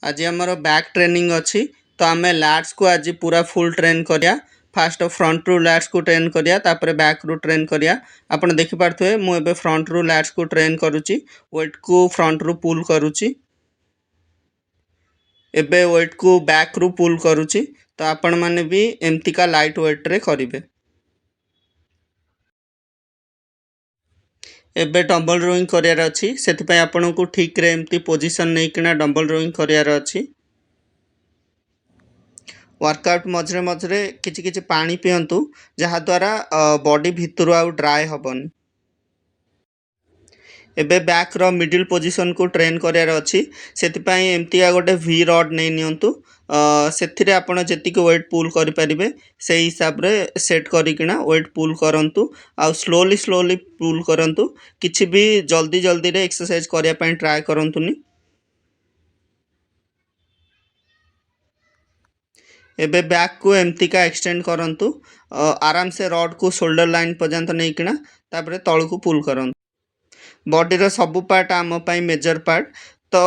ଆଜି ଆମର back training ଅଛି, ତ ଆମେ ଲାଟ୍ସକୁ ଆଜି ପୁରା ଫୁଲ୍ ଟ୍ରେନ୍ କରିବା। ଫାଷ୍ଟ ଫ୍ରଣ୍ଟରୁ ଲାଟ୍ସକୁ ଟ୍ରେନ୍ କରିବା, ତାପରେ ବ୍ୟାକ୍ରୁ ଟ୍ରେନ୍ କରିବା। ଆପଣ ଦେଖିପାରୁଥିବେ, ମୁଁ ଏବେ ଫ୍ରଣ୍ଟରୁ ଲାଟ୍ସକୁ ଟ୍ରେନ୍ କରୁଛି, ୱେଟ୍କୁ ଫ୍ରଣ୍ଟରୁ ପୁଲ୍ କରୁଛି। ଏବେ ୱେଟ୍କୁ ବ୍ୟାକ୍ରୁ ପୁଲ୍ କରୁଛି। ତ ଆପଣମାନେ ବି ଏମିତିକା ଲାଇଟ୍ ୱେଟ୍ରେ କରିବେ। ଏବେ ଡମ୍ବଲ ରୋଇଂ କରିବାର ଅଛି। ସେଥିପାଇଁ ଆପଣଙ୍କୁ ଠିକ୍ରେ ଏମିତି ପୋଜିସନ୍ ନେଇକିନା ଡମ୍ବଲ ରୋଇଂ କରିବାର ଅଛି। ୱାର୍କଆଉଟ୍ ମଝିରେ ମଝିରେ କିଛି କିଛି ପାଣି ପିଅନ୍ତୁ, ଯାହାଦ୍ୱାରା ବଡି ଭିତରୁ ଆଉ ଡ୍ରାଏ ହେବନି। ଏବେ ବ୍ୟାକ୍ର ମିଡ଼ିଲ୍ ପୋଜିସନ୍କୁ ଟ୍ରେନ୍ କରିବାର ଅଛି। ସେଥିପାଇଁ ଏମିତିକା ଗୋଟେ ଭି ରଡ଼୍ ନେଇ ନିଅନ୍ତୁ। ସେଥିରେ ଆପଣ ଯେତିକି ୱେଟ୍ ପୁଲ୍ କରିପାରିବେ, ସେଇ ହିସାବରେ ସେଟ୍ କରିକିନା ୱେଟ୍ ପୁଲ୍ କରନ୍ତୁ ଆଉ ସ୍ଲୋଲି ସ୍ଲୋଲି ପୁଲ୍ କରନ୍ତୁ। କିଛି ବି ଜଲ୍ଦି ଜଲ୍ଦିରେ ଏକ୍ସରସାଇଜ୍ କରିବା ପାଇଁ ଟ୍ରାଏ କରନ୍ତୁନି। ଏବେ ବ୍ୟାକ୍କୁ ଏମିତିକା ଏକ୍ସଟେଣ୍ଡ କରନ୍ତୁ। ଆରାମସେ ରଡ଼୍କୁ ସୋଲ୍ଡର ଲାଇନ୍ ପର୍ଯ୍ୟନ୍ତ ନେଇକିନା ତାପରେ ତଳକୁ ପୁଲ୍ କରନ୍ତୁ। ବଡ଼ିର ସବୁ ପାର୍ଟ ଆମ ପାଇଁ ମେଜର ପାର୍ଟ। ତ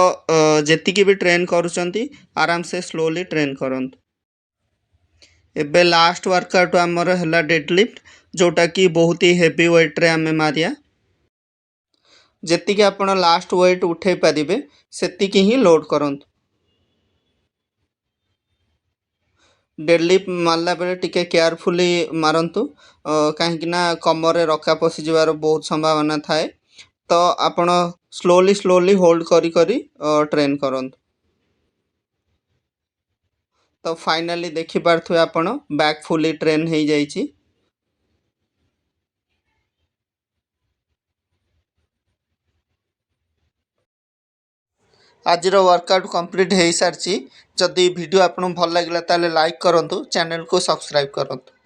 ଯେତିକି ବି ଟ୍ରେନ୍ କରୁଛନ୍ତି, ଆରାମସେ ସ୍ଲୋଲି ଟ୍ରେନ୍ କରନ୍ତୁ। ଏବେ ଲାଷ୍ଟ ୱାର୍କଆଉଟ୍ ଆମର ହେଲା ଡେଡ଼ଲିଫ୍ଟ, ଯେଉଁଟାକି ବହୁତ ହି ହେଭି ୱେଟ୍ରେ ଆମେ ମାରିବା। ଯେତିକି ଆପଣ ଲାଷ୍ଟ ୱେଟ୍ ଉଠେଇ ପାରିବେ, ସେତିକି ହିଁ ଲୋଡ଼୍ କରନ୍ତୁ। ଡେଡ଼ଲିଫ୍ଟ ମାରିଲା ବେଳେ ଟିକେ କେୟାରଫୁଲି ମାରନ୍ତୁ, କାହିଁକି ନା କମରରେ ରକା ପଶିଯିବାର ବହୁତ ସମ୍ଭାବନା ଥାଏ। ତ ଆପଣ ସ୍ଲୋଲି ସ୍ଲୋଲି ହୋଲ୍ଡ କରି କରି ଟ୍ରେନ୍ କରନ୍ତୁ। ତ ଫାଇନାଲି ଦେଖିପାରୁଥିବେ ଆପଣ, ବ୍ୟାକ୍ ଫୁଲି ଟ୍ରେନ୍ ହେଇଯାଇଛି। ଆଜିର ୱାର୍କଆଉଟ୍ କମ୍ପ୍ଲିଟ୍ ହେଇସାରିଛି। ଯଦି ଭିଡ଼ିଓ ଆପଣଙ୍କୁ ଭଲ ଲାଗିଲା, ତାହେଲେ ଲାଇକ୍ କରନ୍ତୁ, ଚ୍ୟାନେଲକୁ ସବସ୍କ୍ରାଇବ୍ କରନ୍ତୁ।